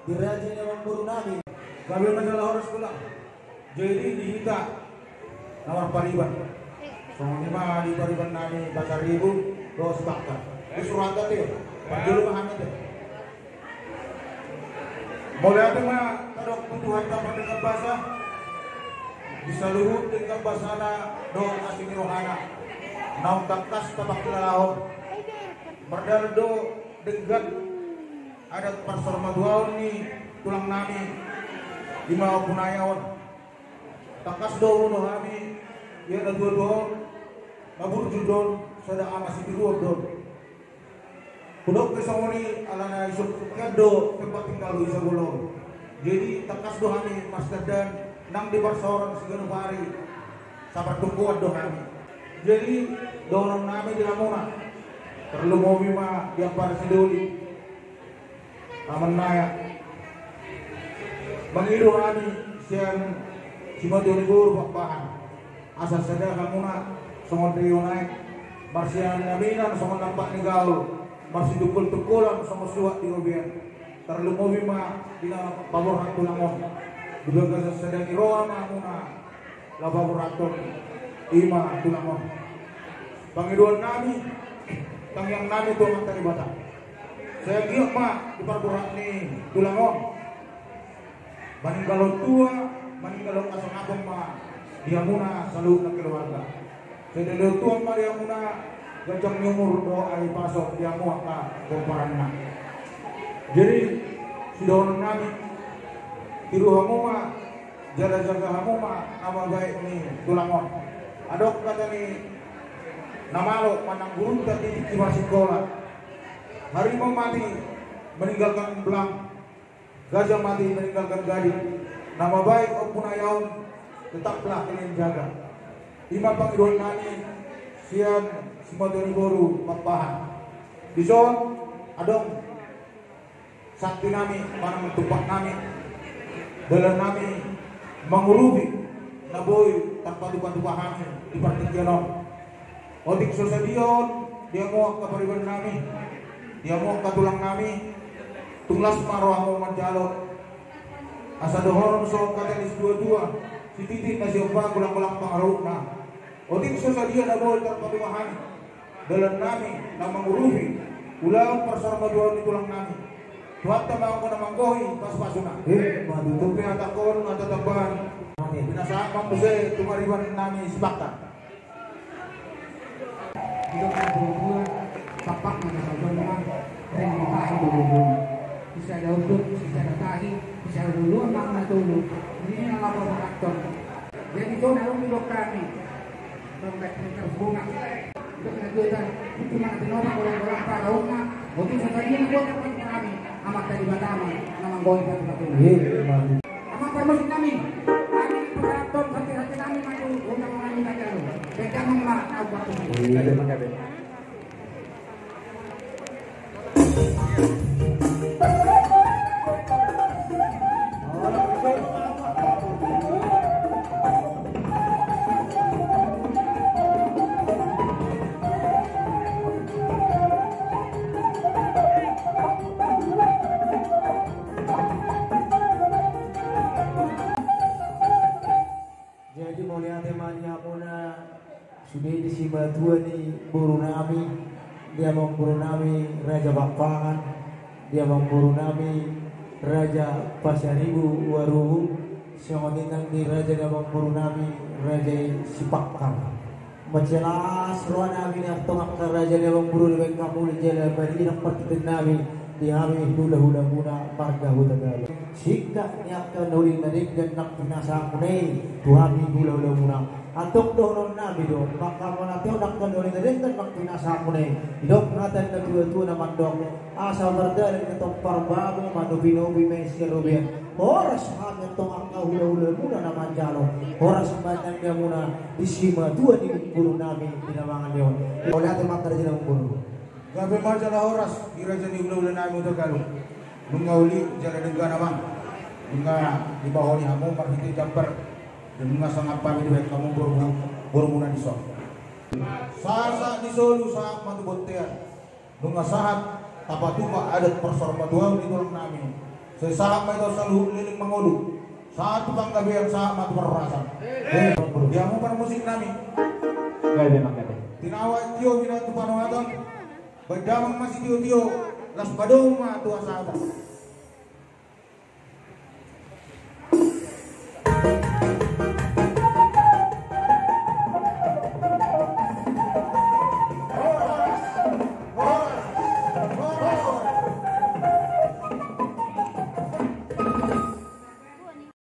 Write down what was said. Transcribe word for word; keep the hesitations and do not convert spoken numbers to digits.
Di raja ni amangboru nami. Gabe ma jala horas tulang. Jadi di hita na marpariban, songon i ma di pariban nami Pasaribu dohot Sipaktar. Di surat ate, parjolo ma hami ate. Mauliate ma tadok tu Tuhanta pardenggan basa, di saluhut denggan basana dohot asi ni rohana, naung tangkas tapangkilalahon. Mardalan do denggan adat parsaurmatuaon ni tulang nami, i ma ompunaya on. Tangkas do umur hami, ia na tua-tua on, na burju do on, sada ama sitiruon do on. Hudok pe songon i, alana isuk kean do tempat tinggal di sabola on. Jadi tangkas do hami marsitandan nang di parsaoran siganup ari, sapardongkoan do hami. Jadi dohonon nami di hamuna, tarlumobi ma di ampara sidoli, amannaya, mangido hami sian simatua ni boru Pakpahan, asa sada hamuna songon rio ni aek, marsiaminaminan songon nampak ni gaol, marsitungkol-tungkolan songon suhat di robean. Tarlumobi ma di na paborhat tulang on, di bagasan sada ni roha ma hamuna laho paborhathon, i ma tulang on. Pangidoan nami, tangiang nami tu Amanta Debata, sai anggiat ma di parborhat ni tulang on, maninggalhon tua, maninggalhon hasangapon ma di hamuna saluhutna keluarga. Sai dilehon Tuhan ma di hamuna ganjang ni umur dohot hahipason di hamu angka pomparanna. Jadi sidohonon nami, tiru hamu ma jala jaga hamu ma nama baik ni tulang on. Adong hata ni na malo manang gurunta di tingki marsikola: Harimau mati meninggalkan belang, gajah mati meninggalkan gading. Nama baik ompunaya on tetaplah kalian jaga. I ma pangidoan nami sian simatua ni boru Pakpahan. Dison adong santi nami manang tumpak nami, dalan nami mangurupi na boi tarpatupa-tupa hami di partingkian on. Otik so sadia on di hamu angka pariban nami, di hamu angka tulang nami, tung las ma rohamu manjalo. Asa dohonon songon hata ni situa-tua: Sititi na siompa, golang-golang pangarahutna. Otik so sadia na boi tarpatupa hami, dalan nami na mangurupi ulaon parsaurmatuaon ni tulang nami. Tuhanta ma anggo na manggohi pasu-pasuna. Ima tutu. Dohot pe hatangkon ma tatamban. Pinasahat ma muse tu pariban nami Sipaktar. Didok na tua-tua, sampak ma na saudon ma, ring ma tahi do bobon. Sisada unduk, sisada tahi, sisada luluan ma na tolu. Ini na lapo makaton. Jadi so na rum didok hami. Dompet ni terbunga. Didok na tua-tua, itu ma na tinopa golang-golang pangarahutna. Otik so sadia na boi tarpatupa hami, Amanta Debata ma na manggohi patupaton. Ima tutu. Amang parmusik nami, hami pangarathon santi-santi nami ma tu, unang nami na jalo. Baen damang ma au patupaton. Ima tutu. Jadi mauliate ma di hamuna sude di simatua ni boru nami, di amangboru nami Raja Pakpahan, di amangboru nami Raja Pasaribu Warubu, songon i nang di raja ni amangboru nami Raja i Sipaktar. Mansai las roha nami di antong angka raja ni amangboru, dibaen hamu jala marida partingkian nami di hami hula-hulamuna marga Hutagalu. Singkat ni angka na uli na denggan nang pinasahatmuna i tu hami hula-hulamuna. Antong dohonon nami do, mangkamanatehon angka na uli na denggan nang pinasahatmuna i. Didok hata ni na tua-tua na mandok: Asa mardalan na tompar babo, manopi-nopi ma i sian robean. Horas hami antong angka hula-hulamuna na manjalo. Horas ma nang di hamuna di simatua ni boru nami di na mangan i on. Mauliate ma angka raja ni amangboru. Gabe ma jala horas di raja ni hula-hula nami Hutagalu. Nunga uli jala denggan amang, nunga dibahoni hamu marhite jambar, dan nunga sangap hami dibaen hamu boru, borumuna dison. Sahat-sahat ni solu sahat ma tu bontean. Nunga sahat tapatupa adat parsaurmatuaon ni tulang nami. Sahat ma ito saluhut leleng mangolu. Sahat tu panggabean, sahat ma tu parhorasan. Ia mupa na musik nami. Tinawa tio bina tu panuatan. Baen damang ma sitiotio, las padomu ma tu hasahatan.